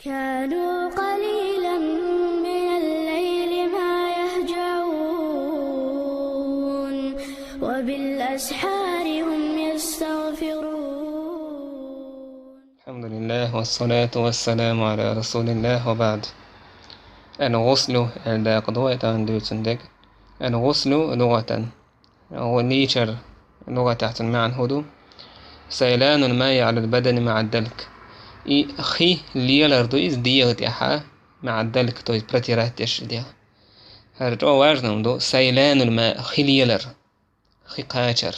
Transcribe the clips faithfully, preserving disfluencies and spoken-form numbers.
كانوا قليلا من الليل ما يهجعون، وبالأسحار هم يستغفرون. الحمد لله والصلاة والسلام على رسول الله وبعد. الغسل, الداقدو, يتعن دوتسندك. الغسل لغة, лийчар лугӀатехь цуьнан маьӀна хӀун ду? سيلان الماء على البدن مع الدلك. И хи лелар ду иза дегӀа тӀехьа, مع الدلك, то есть протирать деш дегӀа. ХӀара чӀогӀа важно ду, سيلان الماء, хи лелар, хи кхачар.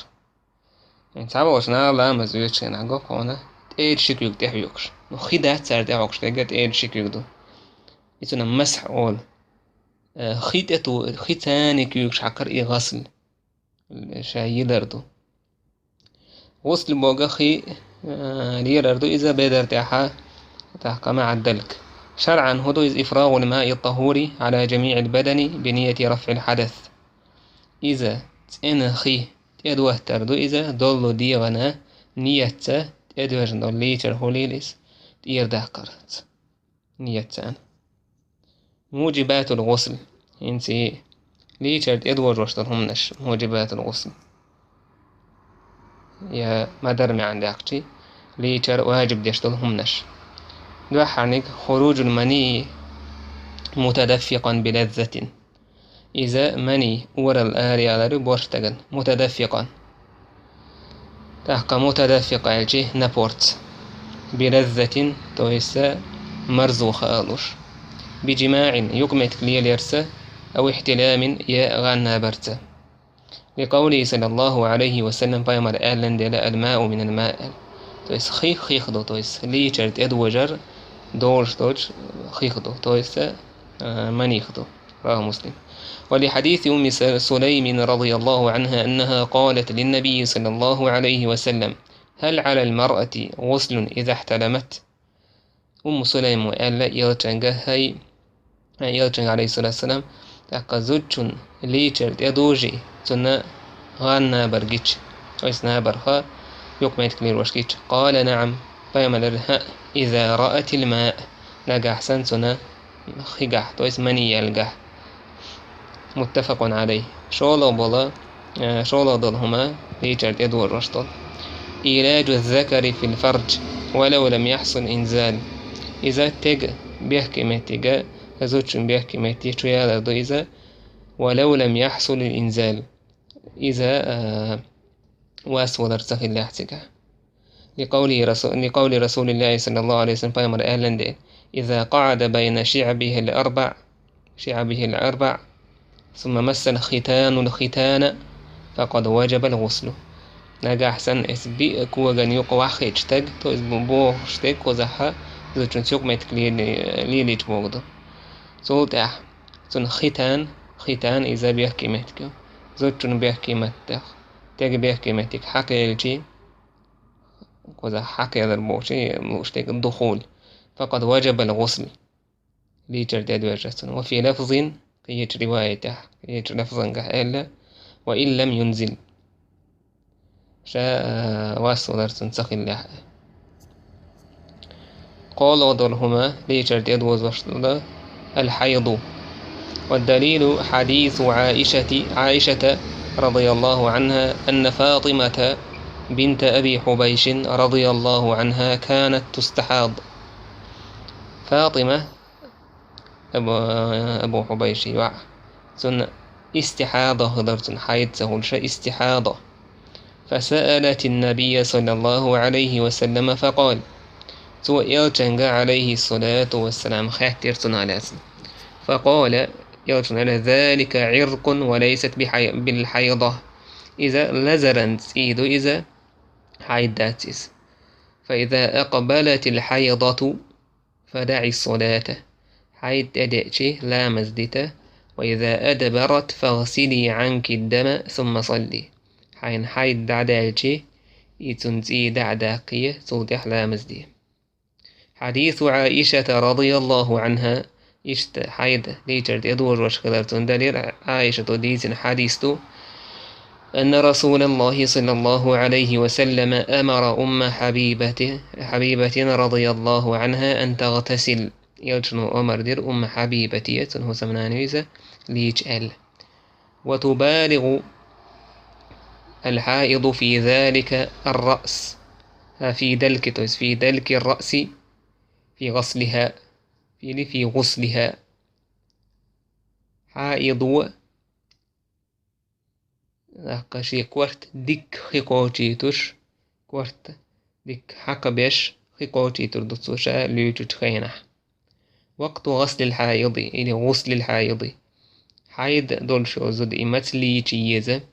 Цхьаболчу наха ламаз оьцучу хенахь го хьуна, тӀера ши куьг тӀехьоькхуш. Ну, хи дац цара тӀехьоькхуш дерг, тӀера ши куьг ду. И цунах масхь олу. Э, хи тӀе ту-, хи царна куьйгаш хьакхар и гӀасл. Ша йилар ду. ГӀусл богу хи, а, лелар ду иза бедар тӀехьа, тахка маӀа далк. ШарӀан хӀун ду иза? إفراغ الماء الطهور على جميع البدن بنية رفع الحدث. Иза цӀена хи тӀедоттар ду иза, доллу дегӀана ниятца тӀедоьжна долу лийчар хӀулийла иза тӀера даккхарца. Ният царна. موجبات الغسل. ХӀинца лийчар тӀедожош долу хӀуманаш, موجبات الغسل. Я ма-дарра маьӀна даьккхича, лийчар важиб деш долу хӀуманаш. Дуьххьарниг خروج المني متدفقا بلذة. Иза маний оралла араялар ю борш дагана, متدفقا. ТӀаккха متدفق аьлчи напорца. بلذة, то есть марзо хаалуш. بجماع, юкъаметтиг леларца, أو احتلام, я гӀан набарца. لقوله صلى الله عليه وسلم, пайхамар аьллан дела: الماء من الماء. То есть хи хих ду, то есть лийчар тӀедожар долуш долчу хих ду, то есть, а, маних ду. رواه مسلم. ولحديث أم س-, سليم رضي الله عنها أنها قالت للنبي صلى الله عليه وسلم: هل على المرأة غسل إذا احتلمت؟ Умму Сулайма аьлла элчанга, хӀай, хӀай элчанга, алейхиссалату вассалам, тӀаккха зудчун лийчар тӀедужий, цунна гӀан набар гича, то есть набарха юкъаметтиг лелош гича. قال: نعم. Пайхамар аьлла: хӀаъ, إذا رأت الماء, нагахь санна цунна хигахь, то есть маний яьллигахь. متفق عليه. ШолгӀа бола, э, шолгӀа долу хӀума лийчар тӀедожош долу. إيلاج الذكر في الفرج ولو لم يحصل إنزال. Иза тега бехке меттига, зудчун бехке метте чу ялар ду иза, ولو لم يحصل الإنزال. Иза, э, вас валар ца хиллехь цигахь. لقوله رسو-, لقول رسول الله صلى الله عليه وسلم, пайхамар аьллан де: إذا قعد بين شعبه الأربع، شعبه الأربع، ثم مس الختان الختان، فقد وجب الغسل. Нагахь санна эс биъ коган юкъа ваххийча стаг, то есть бу-, бохуш стаг кхузахьа, зудчунца юкъаметтиг лели-, лелийча богу ду. Цул тӀаьхьа цунна хитан, хитан иза бехке меттиг ю. Зудчун бехке меттиг, тега бехке меттиг хьакхаелчи, кхуза хьакхелар бохучи, лууш дерг духул. فقد وجب الغسل. Лийчар тӀедоьжча цунна. وفي لفظ, кхечу риваятехь, кхечу лафзангахь аьлла: وإن لم ينزل. Ша, а, вас валар цунна ца хиллехь. КхоалгӀа долу хӀума лийчар тӀедозош долу الحيض. والدليل حديث عائشة، عائشة رضي الله عنها أن فاطمة بنت أبي حبيش رضي الله عنها كانت تستحاض. Фатима, Абу, Абу Хьубайши йоӀ, цунна истихьада хилар, цунна хьайд ца хуьлуша истихьада. فسألت النبي صلى الله عليه وسلم فقال. Цо элчанга, алейхиссалату вассалам, хаьттира цунах лаьцна. فقال, элчано аьлла: ذلك عرق وليست بحي-, بالحيضة. Иза лазаран цӀий ду иза, хьайд дац иза. فإذا أقبلت الحيضة فدعي الصلاة. Хьайд тӀедеъчи, ламаз дита. وإذا أدبرت فاغسلي عنك الدم ثم صلي. Хьайна хьайд дӀадаьлчи, и цунна цӀий дӀа а даккхий, цул тӀаьхьа ламаз де. حديث عائشة رضي الله عنها. Иштта хьайд лийчар тӀедожош хилар цунна далира Ӏайшато дийцина хьадис ду. أن رسول الله صلى الله عليه وسلم أمر أم حبيبة، حبيبة رضي الله عنها أن تغتسل. Элчано омар дир Умму Хьабибате, цун хӀусамнана веза, лийча аьлла. وتبالغ الحائض في ذلك الرأس، في دلك، то есть في دلك الرأس في غسلها، или في غسلها. Хьаид ТӀаккха ший корта дикка хи кхочуьйтуш, корта дикка хьакхабеш, хи кхочуьйтур ду цо ша лийчачу хенахь. وقت غسل الحائض или غسل الحائض. Хьайд долуш йолу зуда и маца лийча еза.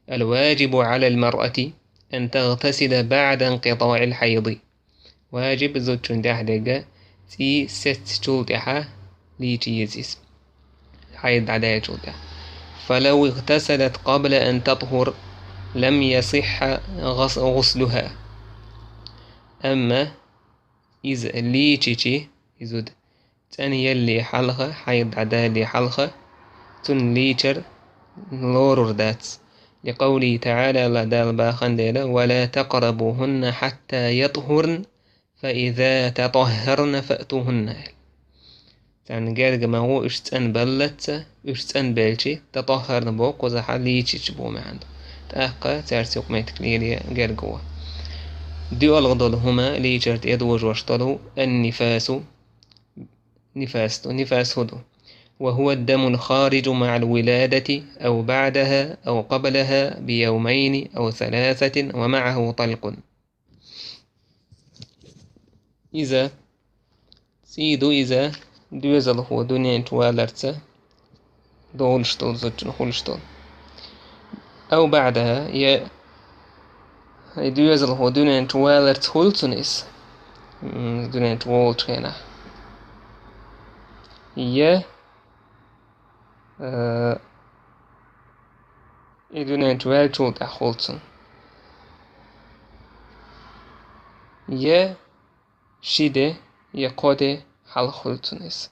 الواجب على المرأة أن تغتسل بعد انقطاع الحيض. Важиб зудчун тӀехь дерг, цӀий сецначул тӀаьхьа лийча еза иза. Хьайд дӀадаьллачул тӀаьхьа. فلو اغتسلت قبل أن تطهر لم يصح غس-، غسلها. Амма иза лийчичи, иза зуда цӀанъялале хьалха, хьайд дӀадалале хьалха, цунна лийчар лорур дац. لقوله تعالى, АллахӀ Дала бахана дела: ولا تقربوهن حتى يطهرن فإذا تطهرن فأتوهن. Царна герга ма гӀо уьш цӀанбаллалц, уьш цӀанбелча, تطهرن боху кхузахь лийчича боху маьӀна ду. ТӀаккха цаьрца юкъаметтиг лело герга гӀо. ДоьалгӀа долу хӀума лийчар тӀедожош долу النفاس. Нифас ду. Нифас хӀун ду? وهو الدم الخارج مع الولادة أو بعدها أو قبلها بيومين أو ثلاثة ومعه طلق. Иза цӀий ду, иза доьзалхо дуьнен чу валарца долуш долу, зудчун хуьлуш долу. أو بعدها, я и доьзалхо дуьнен чу валарца хуьлу цунна иза, м, дуьнен чу волучу хенахь. Я, э, и дуьнен чу ваьллачул тӀаьхьа хуьлу цунна. Я ши де, я кхо де хьалха хуьлу цунна иза.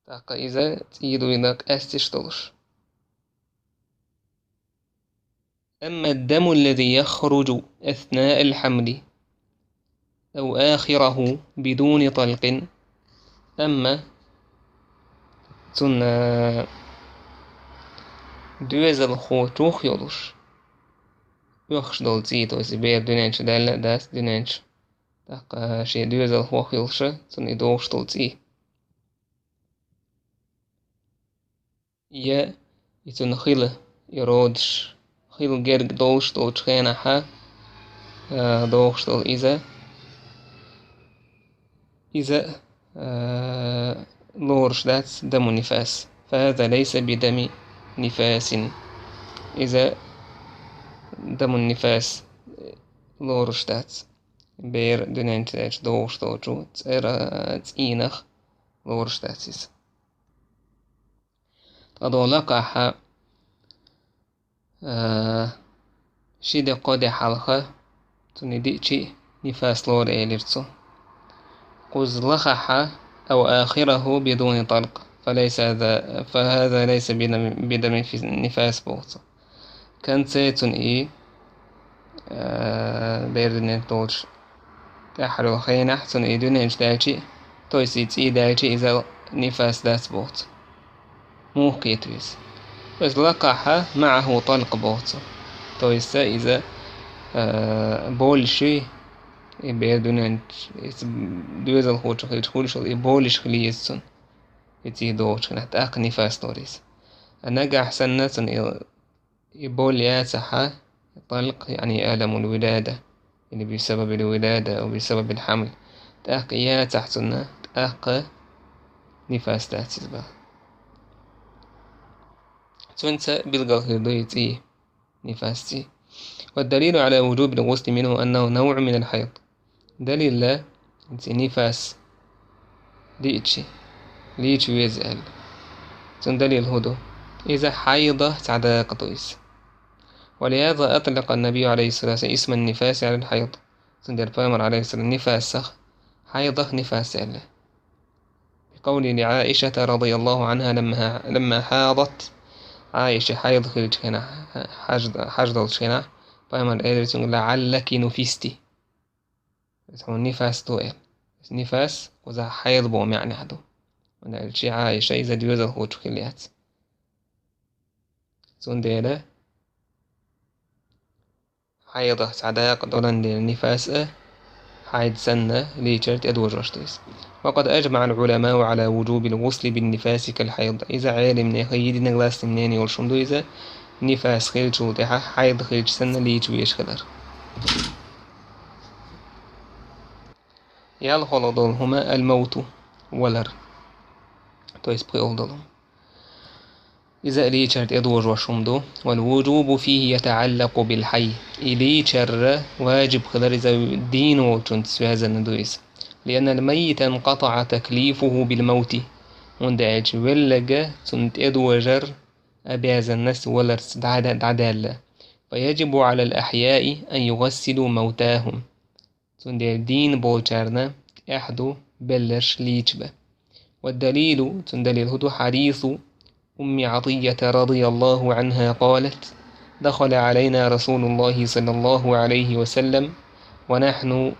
ТӀаккха иза цӀий ду, иза къаьсташ долуш. أما الدم الذي يخرج أثناء الحمل أو آخره بدون طلق, амма цунна доьзалхочух йолуш оьхуш долу цӀий, то есть бер дуьнен чу даьлла а дац, дуьнен чу, тӀаккха шен доьзалхох йолуша, цунна и догӀуш долу цӀий. Я и цунна хила, и родаш хила герга долуш долчу хенахьа, а, догӀуш долу иза, иза, а, лоруш дац دم نفاس. فهذا ليس بدم نفاس. Иза دم نفاس лоруш дац. Бер дуьнен чу даьлча догӀуш долчу цӀера-, цӀийнах лоруш дац иза. Ткъа долу лакхахьа, а, ши де, кхо де хьалха, цунна диъчи нифас лору элира цо. Кхуза лахахьа, أو آخره بدون طلق, فليس هذا، فهذا ليس بدم، بدم نفاس боху цо. Конце цунна и, а, бер дуьнен долчу тӀаьххьара хенахь цунна и дуьнен чу даьлчи, то есть и цӀий даьлчи, иза нифас дац боху цо. Муха кхета веза? То есть лакхахьа معه طلق боху цо. То есть иза, а, боллиши, и бер дуьнен чу, иза доьзалхочух хилча хуьлуш йолу и боллиш хила еза цунна. И цӀий догӀучу хенахь тӀаккха нифас лору иза. А нагахь санна цунна и и болу яцахьа, طلق, يعني ألم الولادة, или بسبب الولادة أو بسبب الحمل. ТӀаккха яцахь цунна, тӀаккха нифас дац иза боху. Цуьнца билгал хир ду и цӀий, нифас цӀий. والدليل على وجوب الغسل منه أنه نوع من الحيض. Далилла, цӀий нифас диъчи, лийча веза аьлла. Цуьнан далил хӀун ду? Иза хьайда цхьа дакъа ду иза. ولهذا أطلق النبي عليه الصلاة والسلام اسم النفاس على الحيض. Цундела пайхамар, алейхиссалам, нифасах хьайдах нифас аьлла. بقوله لعائشة رضي الله عنها لما، لما حاضت: Ӏайша хьайд хилча хенахь, хьаж-, хьаж долчу хенахь, пайхамар элира цуьнга: «ЛаӀаллаки нуфисти». Иза хьуна нифас ду аьлла. Иза нифас, кхузахь хьайд боху маьӀнехь ду. ХӀунда аьлча Ӏайша иза доьзалхочух хилла яц. Цундела хьайдах цхьа дакъа долан дела нифас а, хьайд санна, лийчар тӀедожош ду иза. وقد أجمع العلماء على وجوب الغسل بالنفاس كالحيض. Иза Ӏелимнеха единогласный мнение йолуш хӀума ду иза, нифас хилчул тӀаьхьа хьайд хилча санна лийча везаш хилар. ЯлхолгӀа долу хӀума ал-мавту, валар. То есть пхоьалгӀа долу хӀума. Иза а лийчар тӀедожош хӀума ду. والوجوب فيه يتعلق بالحي. И лийчар важиб хилар иза дийна волчунца связанный ду иза. لأن الميت انقطع تكليفه بالموت. ХӀунда аьлча велларг цунна тӀедожар обязанность валарца дӀа-, дӀадаьлла. فيجب على الأحياء أن يغسلوا موتاهم. Цундела дийна болчарна тӀехь ду белларш лийча бан. والدليل, цуьнан далил хӀун ду? حديث أم عطية رضي الله عنها قالت: دخل علينا رسول الله صلى الله عليه وسلم ونحن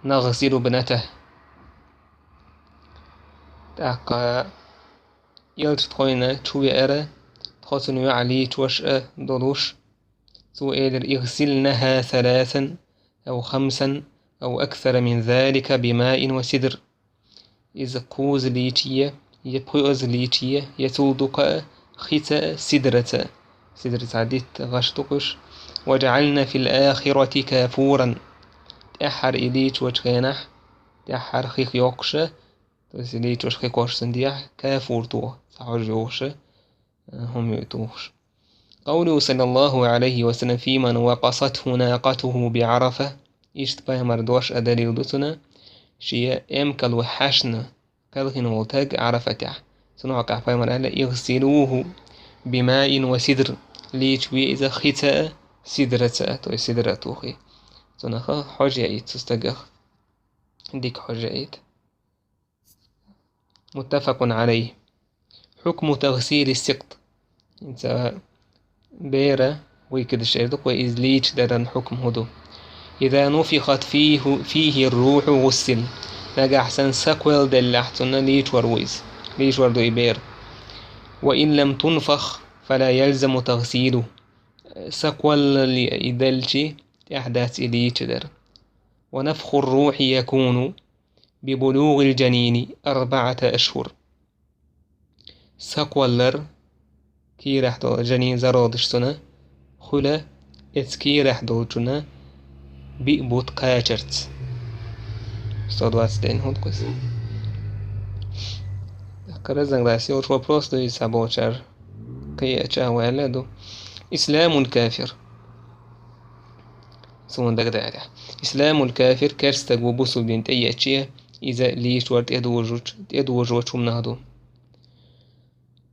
نغسل ابنته. ТӀаккха элча тхойна чу веара, тхо цуьнан йоӀ лийчош а долуш. Цо элира: اغسلنها ثلاثا أو خمسا أو أكثر من ذلك بماء وسدر. Иза кхузза лийча, я пхоьазза лийча, я цул дукха а, хица а, сидраца а. Сидра цхьа дитта гӀаш ду-кх уьш. واجعلن في الآخرة كافورا. ТӀаьххьара и лийчочу хенахь, тӀаьххьара хих йоккхуш а, то есть лийчош хи коршсан дехьа, кафур туху, цхьа хьожа йохуш а, хӀума ю тухуш. قوله صلى الله عليه وسلم: في من وقصته ناقته بعرفة. Иштта пайхамар дош а далил ду цунна, шен эмкало хьаьшна кхелхина волу таг Ӏарафатехь. Цунах хьокъехь пайхамар аьлла: اغسلوه بماء وسدر. Лийча ве иза хица а, сидраца а, то есть сидра а тухий. Цунах хьожа яийта цу стагах. Дика хьожа яийта. متفق عليه. حكم تغسيل السقط. ХӀинца бер вуйкадаш эр ду-кх вай, иза лийча даран хьукм хӀун ду. إذا نفخت فيه، فيه الروح غسل. Нагахь санна са кхолладеллехь, цунна лийчор ву иза. Лийчор ду и бер. وإن لم تنفخ فلا يلزم تغسيله. Са кхоллале и делчи, тӀехь дац и лийча дар. ونفخ الروح يكون ببلوغ الجنين أربعة أشهر. Са кхоллар кийрахь долу жанин зародаш цунна хуьла, эцу кийрахь долчунна биъ бутт кхачарца. Сто двадцать день хӀунда кхуьссу? ТӀаккха разногласие йолуш вопрос ду иза цхьаболчара. Кхин а чӀагӀваьлла а ду. إسلام الكافر. Суна дагадеара. إسلام الكافر, керстаг ву бусулба дин тӀеэцчи, иза лийчор тӀедожуч-, тӀедожочу хӀуманах ду.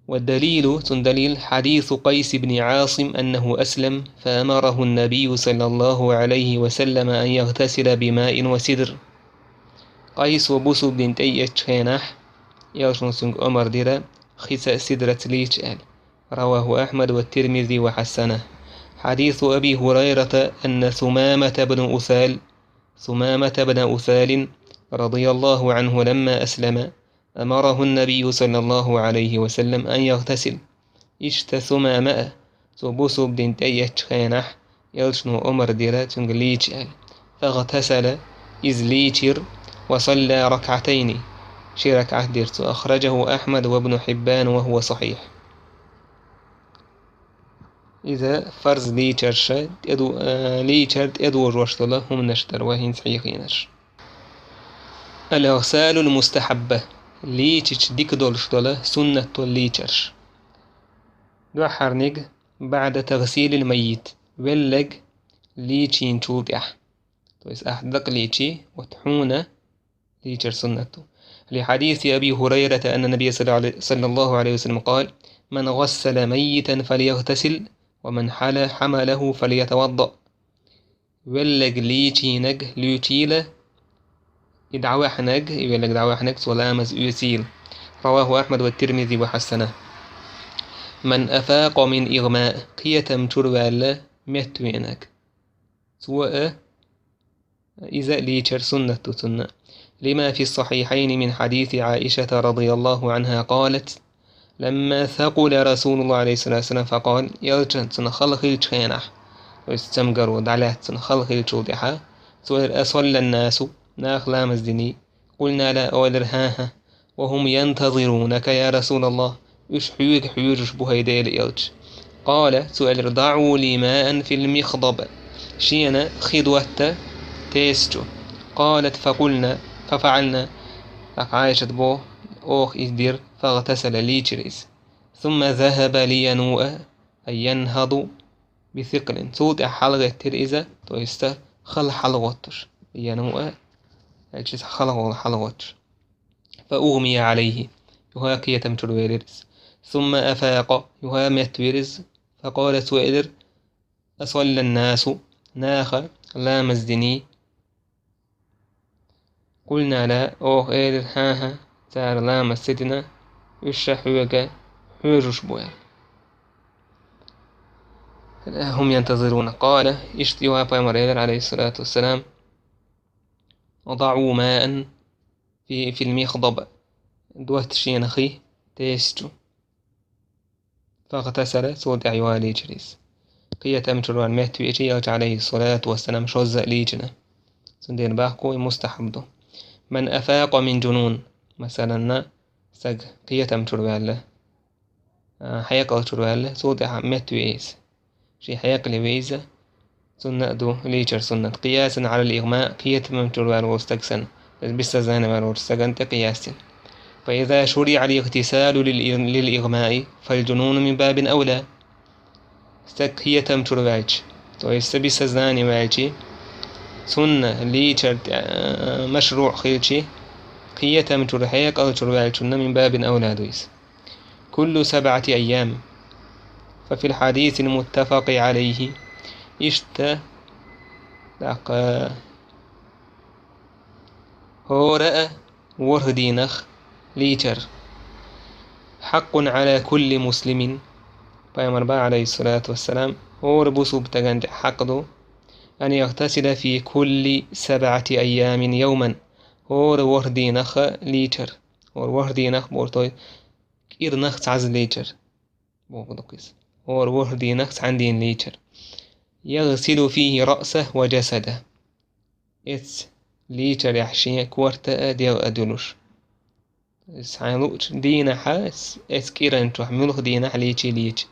والدليل, цунна далил, حديث قيس بن عاصم أنه أسلم فأمره النبي صلى الله عليه وسلم أن يغتسل بماء وسدر. Къайсо бусулба дин тӀеэцчу хенахь, элчано цуьнга омар дира, хица а, сидраца а лийча аьлла. رواه أحمد والترمذي وحسنه. حديث أبي هريرة أن ثمامة بن أثال، ثمامة بن أثال رضي الله عنه لما أسلم أمره النبي صلى الله عليه وسلم أن يغتسل. Иштта Сумама а, цо бусулба дин тӀеэцчу хенахь, элчано омар дира цуьнга лийча аьлла. فاغتسل, иза лийчира, وصلى ركعتين, ши ракаӀат дира цо. أخرجه أحمد وابن حبان وهو صحيح. Иза фарз лийчарша тӀеду-, э, лийчар тӀедожош долу хӀуманаш дара вай хӀинца хьехийнарш. الأغسال المستحبة, лийчича дика долуш долу суннат долу лийчарш. Дуьххьарниг, بعد تغسيل الميت, веллаг лийчийначул тӀаьхьа. То есть ахь дакъа лийчи, вот хьуна лийчар суннат ду. لحديث أبي هريرة أن النبي صلى الله عليه، صلى الله عليه وسلم قال: من غسل ميتا فليغتسل، ومن حل-، حمله فليتوضأ. Веллаг лийчийнаг луьйчийла, и дӀаваьхьнаг, и веллаг дӀаваьхьнаг цо ламаз оьцийла. رواه أحمد والترمذي وحسنه. من أفاق من إغماء, кхетам чура ваьлла меттавеанарг. Цо а иза лийчар суннат ду цунна. لما في الصحيحين من حديث عائشة رضي الله عنها قالت: لما ثقل رسول الله عليه الصلاة والسلام فقال, элчан цунна хала хилча хенахь, то есть цамгаро дӀалаьцна хала хилчул тӀаьхьа, цо элира: أصلى الناس, наха ламаз диний? قلنا: لا, оха элира: хӀан-хӀа. وهم ينتظرونك يا رسول الله, уьш хьоьга хьоьжуш бу, хӀай Делан элча. قال, цо элира: ضعوا لي ماء في المخضب, шена хи дотта теса чу. قالت: فقلنا, ففعلنا, тӀаккха Ӏайшат боху, оха и дира, فاغتسل, лийчира иза. ثم ذهب لينوء, أي ينهض بثقل, цул тӀаьхьа хьалагӀеттира иза, то есть хала хьалагӀоттуш. لينوء, аьлча иза хала хьалагӀоттуш. فأغمي عليه, юха кхетам чура велира иза. ثم أفاق, юха меттавира иза. فقال, цо элира: أصلى الناس, наха ламаз диний? قلنا: لا, оха элира: хӀан-хӀа, цара ламаз ца дина, уьш ша хьоьга хьоьжуш бу, аьлла. هم ينتظرون. قال, иштта юха пайхамар элира, عليه الصلاة والسلام: ضعوا ماء في, في المخضب, дотта шена хи теса чу. فاغتسل, цул тӀаьхьа юха лийчира иза. Кхетам чура ваьлла меттавеача, элча, عليه الصلاة والسلام, шозза а лийчина. Цундела баккхий, мустахьаб ду. من أفاق من جنون, масалан, стаг кхетам чура ваьлла, а, хьекъал чура ваьлла, цул тӀаьхьа меттаве иза. Шен хьекъале ве иза, цунна а ду лийчар суннат. قياسا على الإغماء, кхетам чура ваьлла волу стаг санна, то есть без сознания ваьлла волчу стагана тӀе кхияс дина. فإذا شرع الاغتسال للإ-, للإغماء فالجنون من باب أولى. Стаг кхетам чура ваьлча, то есть без сознания ваьлча, цунна лийчар, а, машруъ хилча, кхетам чура, хьекъал чура ваьллачунна من باب أولى ду иза. كل سبعة أيام. ففي الحديث المتفق عليه. Иштта, тӀаккха, хӀора а ворхӀ дийнах лийчар. حق على كل مسلم. Пайхамар боху, عليه الصلاة والسلام, хӀора бусулба стагана тӀе хьакъ ду, أن يغتسل في كل سبعة أيام يوما. ХӀора ворхӀ дийнах лийчар. ХӀора ворхӀ дийнах бохург, кӀирнах цхьаъ лийчар бохург ду иза. ХӀора ворхӀ дийнах цхьана дийнахь лийчар. يغسل فيه رأسه وجسده. Эцца лийчарехь шен корта а, дегӀ а дуьллуш. Цхьана луъучу дийнахь, эцца кӀиран чохь муьлха дийнахь лийчий лийча,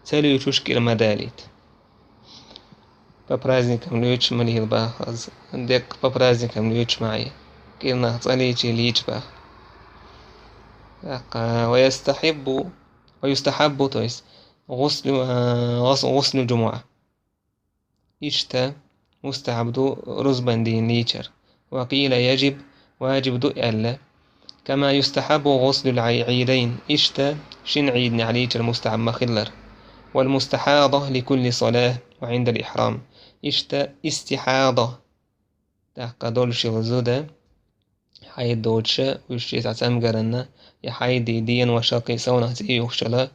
ца луьйчуш кӀира ма далийта. По праздникам луьйчуш ма лийла боху иза. Деккъа по праздникам луьйчуш ма Ӏе. КӀирнах цкъа лийчий лийча боху. ТӀаккха, ويستحب, ويستحب, то есть, غسل, а, غس-, غسل الجمعة. Иштта мустахьаб ду рузбан дийнахь лийчар. وقيل يجب, ваджиб ду аьлла. كما يستحب غسل العي-, العيدين. Иштта шина Ӏийданехь лийчар мустахьаб ма хиллара. والمستحاضة لكل صلاة وعند الإحرام. Иштта истихьада, тӀаккха долуш йолу зуда, хьайд доцуша, уьш иза цамгаранна, я хьайди, денош, кхин совнах цӀе юхуш йолу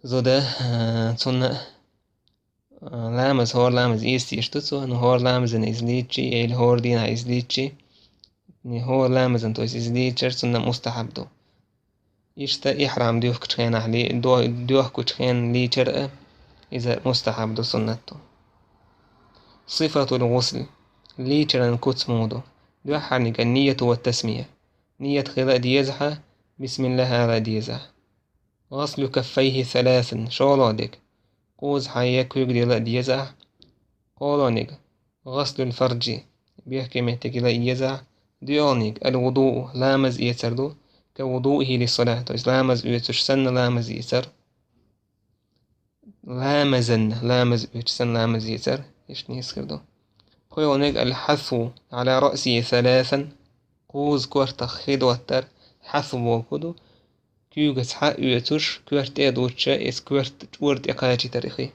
зуда, а, цунна, а, ламаз, хӀора ламаз эца еш ду цо, ну, хӀора ламазан иза лийчий, или хӀора дийнахь иза лийчий, ну, хӀора ламазан, то есть иза лийчар цунна мустахьаб ду. Иштта ихьрам доьхкучу хенахь ли-, до-, доьхкучу хенахь лийчар а, иза мустахьаб ду, суннат ду. صفة الغسل. Лийчаран куц муха ду? Дуьххьарниг النية والتسمية. Ният хила а деза хьан, бисмиллах ала а деза хьан. غسل كفيه ثلاثا, шолгӀа дерг. Кхузахь я куьйга дила а деза ахь. КхоалгӀаниг غسل الفرج, бехке меттиг йила а еза ахь. ДоьалгӀаниг الوضوء, ламаз эцар ду, كوضوئه للصلاة, то есть ламаз оьцуш санна ламаз эцар. Ламазан, ламаз оьцуш санна ламаз эцар, иштта нийса хир ду. ПхоьалгӀаниг الحثو على رأسه ثلاثا, кхуза кортах хи доттар, хьасу бохург ду, куьйгаца хьа а оьцуш, коьрта тӀе а дуттуш, иза коьрта чӀора тӀе кхачийтар и хи.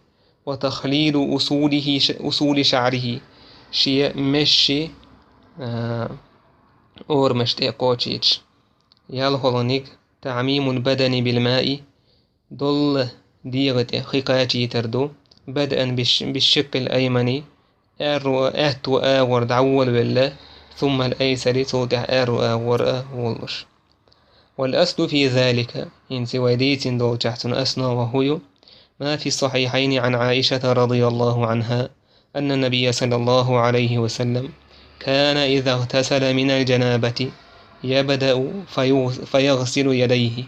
وتخليل أصوله ش-, أصول شعره, шен мешший, а, орамаш тӀе а кхочийтуш. ЯлхолгӀаниг تعميم البدن بالماء, Долла дегӀа тӀе хи кхачийтар ду, بدءا بالش-، بالشق الأيمن, аьрру-, аьтту агӀор дӀаволавелла, ثم الأيسر, цул тӀаьхьа аьрру агӀор а волалуш. والأصل في ذلك, хӀинца вай дийцина долчохь цуьнан основа хӀун ю? ما في الصحيحين عن عائشة رضي الله عنها أن النبي صلى الله عليه وسلم كان إذا اغتسل من الجنابة يبدأ فيغ-، فيغسل يديه.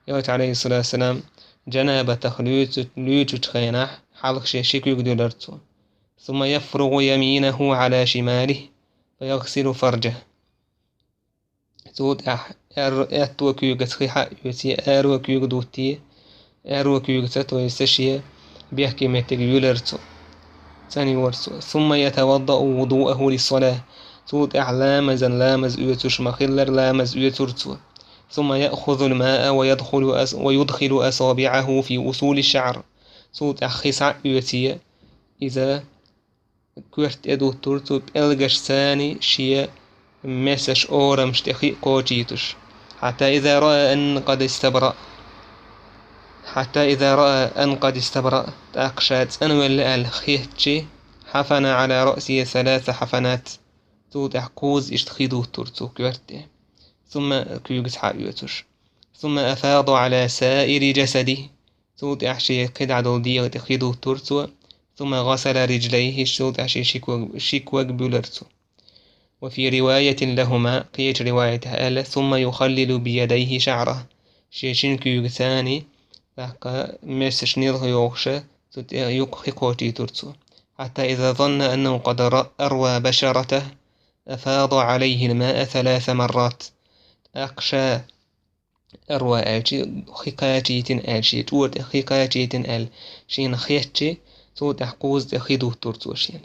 Элча, عليه الصلاة والسلام, жанабатах луьйцу-, луьйчучу хенахь хьалха шен ши куьг дуьлар цо. ثم يفرغ يمينه على شماله فيغسل فرجه. Цул тӀаьхьа аьр-, аьтту куьйгаца хи хьаоьций, аьрру куьйга дуттий, аьрру куьйгаца, то есть шен бехке меттиг юьлар цо. ЦӀанйора цо. ثم يتوضأ وضوءه للصلاة. Цул тӀаьхьа ламазан ламаз оьцуш ма-хиллара, ламаз оьцура цо. ثم يأخذ الماء ويدخل أص-، ويدخل أصابعه في أصول الشعر. Цул тӀаьхьа хи схьаоьций, иза коьрта тӀе дуттура цо, пӀелгашца шен месаш орамаш тӀе хи кхочуьйтуш. حتى إذا رأى أن قد استبرأ. حتى إذا رأى أن قد استبرأ. ТӀаккха ша цӀанвелла аьлла хетча, حفن على رأسه ثلاث حفنات. Цул тӀаьхьа кхузза иштта хи дуттура цо коьрта тӀе. ثم, куьйгаца хьаоьцуш. ثم أفاض على سائر جسده. Цул тӀаьхьа шен кхидӀа долу дегӀа тӀе хи дуттура цо. ثم غسل رجليه, цул тӀаьхьа шен ши ког, ши ког буьлар цо. وفي رواية لهما, кхечу риваятехь аьлла, ثم يخلل بيديه شعره. Шен шина куьйгаца, тӀаккха месаш нилха йохуш, цу тӀе юккъе хи кхочуьйтура цо. حتى إذا ظن أنه قد ر-، أروى بشرته أفاض عليه الماء ثلاث مرات. ТӀаккха ша аьрру аьлча, хи кхачийтина аьлла, шен чӀора тӀе хи кхачийтина аьлла, шена хетча, цул тӀаьхьа кхузза тӀе хи дуттура цо шена.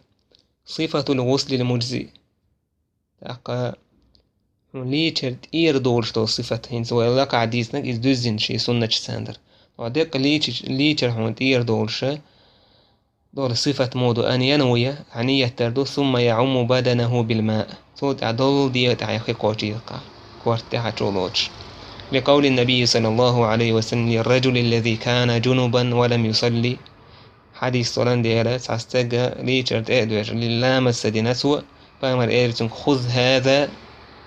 صفة الغسل المجزئ. ТӀаккха хьуна лийчар тӀера долуш долу сифат, хӀинца вай лакхахь дийцинарг иза дуьззина шен суннаташ царна дара. Ткъа деккъа лийча-, лийчар хьуна тӀера долуш долу сифат муха ду: أن ينوي, ахь ният дар ду, ثم يعم بدنه بالماء. Цул тӀаьхьа долу дегӀа тӀехь хи кхочуьйту, корта тӀехь чу лоцуш. لقول النبي صلى الله عليه وسلم للرجل الذي كان جنبا ولم يصل. Хьадис долан дера, цхьа стеган лийчар тӀе а доьжна, ламаз ца дина цо, пайхамар элира цуьнга: خذ هذا,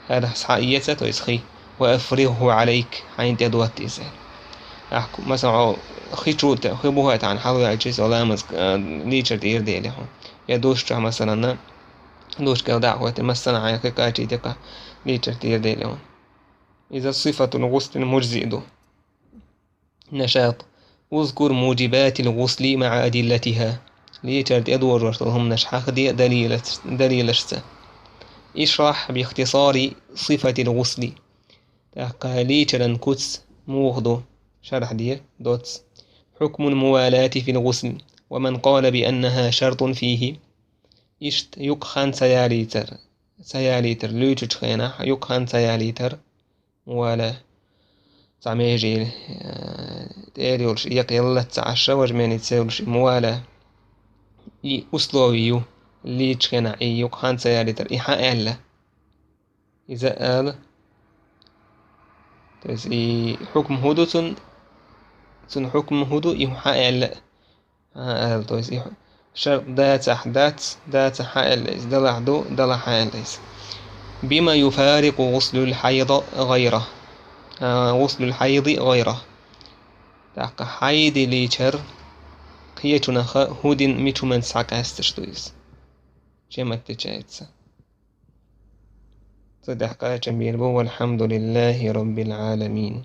хӀара схьаэца, то есть хи, وأفرغه عليك, хьайна тӀе дотта иза. Ахь, масалан, хьо хи чу тӀе, хи бухахь тахана хьалаваьлча, иза ламаз, а, лийчар тӀера дели хьуна. Я душ чохь, масалан, душ кӀел дӀа а хӀоьттина, массанхьа хьайн хи кхачийти, лийчар тӀера дели хьуна. Иза صفة الغسل المجزئ ду. نشاط. اذكر موجبات الغسل مع أدلتها. Лийчар тӀе дожош долу хӀуманаш хьахаде далилаш-, далилашца. اشرح باختصار صفة الغسل. ТӀаккха лийчаран куц муха ду, шархь де, доцца. حكم الموالاة في الغسل، ومن قال بأنها شرط فيه. Иштта юккъе хан ца ялийтар, ца ялийтар, луьйчучу хенахь юккъе хан ца ялийтар, мувала, цхьа меже, э, тӀера йолуш, екъа яллалц ца Ӏаш, важа меже ца йолуш, и мувала, и условие ю, лийчу хенахь и юккъе хан ца ялийтар, и хьан аьлла? Иза ала. То есть и хьукм хӀун ду цун, цун хьукм хӀун ду, и хьан аьлла? Хьан аьлла, то есть и хьу-, шарт дацахь дац, дацахь хьан аьлла иза, далахь ду, далахь хьан аьлла иза. بما يفارق غسل الحيض غيره. А, غسل الحيض غيره. ТӀаккха хьайди лийчар кхечунах хӀун дина, мича хӀуманца схьакъаьсташ ду иза? Чем отличается? Цу тӀехь кхачам бийр бу: والحمد لله رب العالمين.